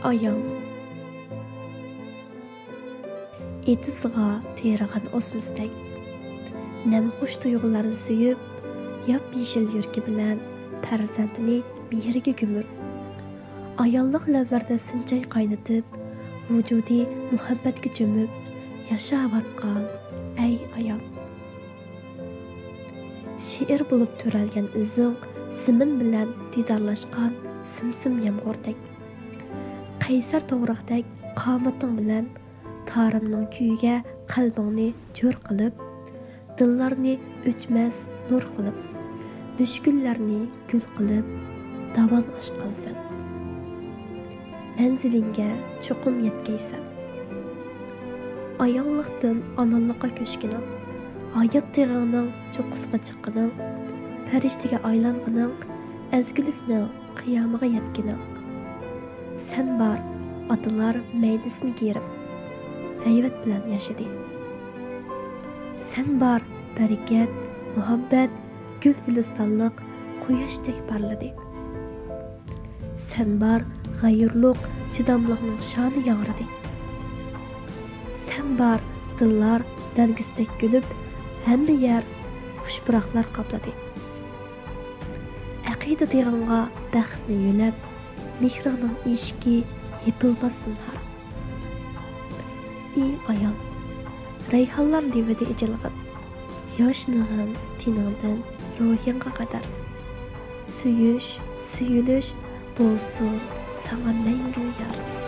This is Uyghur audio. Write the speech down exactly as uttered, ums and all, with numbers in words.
ئايال. ئېتىزغا تېرىغان ئوسمىستەك، نەمخۇش تۇيغۇلارنى سۆيۈپ، ياپيېشىل يۈرىكى بىلەن پەرزەنتىنى مېھرىگە كۆمۈپ، ئاياللىق لەۋلەردە سىنچاي قاينىتىپ، ۋۇجۇدى مۇھەببەتكە چۆمۈپ ياشاۋاتقان، ئەي ئايال! شېئىر بولۇپ تۆرەلگەن ئۆزۈڭ، زېمىن بىلەن دىدارلاشقان سىم-سىم يامغۇردەك. قەيسەر توغراقتەك قامىتىڭ بىلەن تارىمنىڭ كۈيىگە قەلبىڭنى جور قىلىپ، دىللارنى ئۆچمەس نۇر قىلىپ، مۈشكۈللەرنى گۈل قىلىپ، داۋان ئاشقانسەن. مەنزىلىڭگە چوقۇم يەتكەيسەن. ئاياللىقتىن ئانىلىققا كۆچكىنىڭ، ھايات تېغىڭنىڭ چوققىسىغا چىققىنىڭ، پەرىشتىگە ئايلانغىنىڭ، ئەزگۈلۈكنىڭ قىيامىغا يەتكىنىڭ. سەن بار، ئاتىلار مەيدىسىنى كىرىپ، ھەيۋەت بىلەن ياشىدى. سەن بار، بەرىكەت، مۇھەببەت، گۈل گۈلىستانلىق قۇياشتەك پارلىدى. سەن بار، غەيۇرلۇق، چىداملىقنىڭ شانى ياڭرىدى. سەن بار، دىللار نەرگىستەك كۈلۈپ، ھەممە يەر خۇش پۇراقلار قاپلىدى. ئەقىدە تېغىڭغا بەختنى يۆلەپ، مېھرىڭنىڭ ئىشىكى يېپىلماس زىنھار. ئى ئايال، رەيھانلار لېۋىدە ئېچىلغىن، ياشنىغىن تېنىڭدىن روھىڭغا قەدەر. سۆيۈش، سۆيۈلۈش بولسۇن ساڭا مەڭگۈ يار.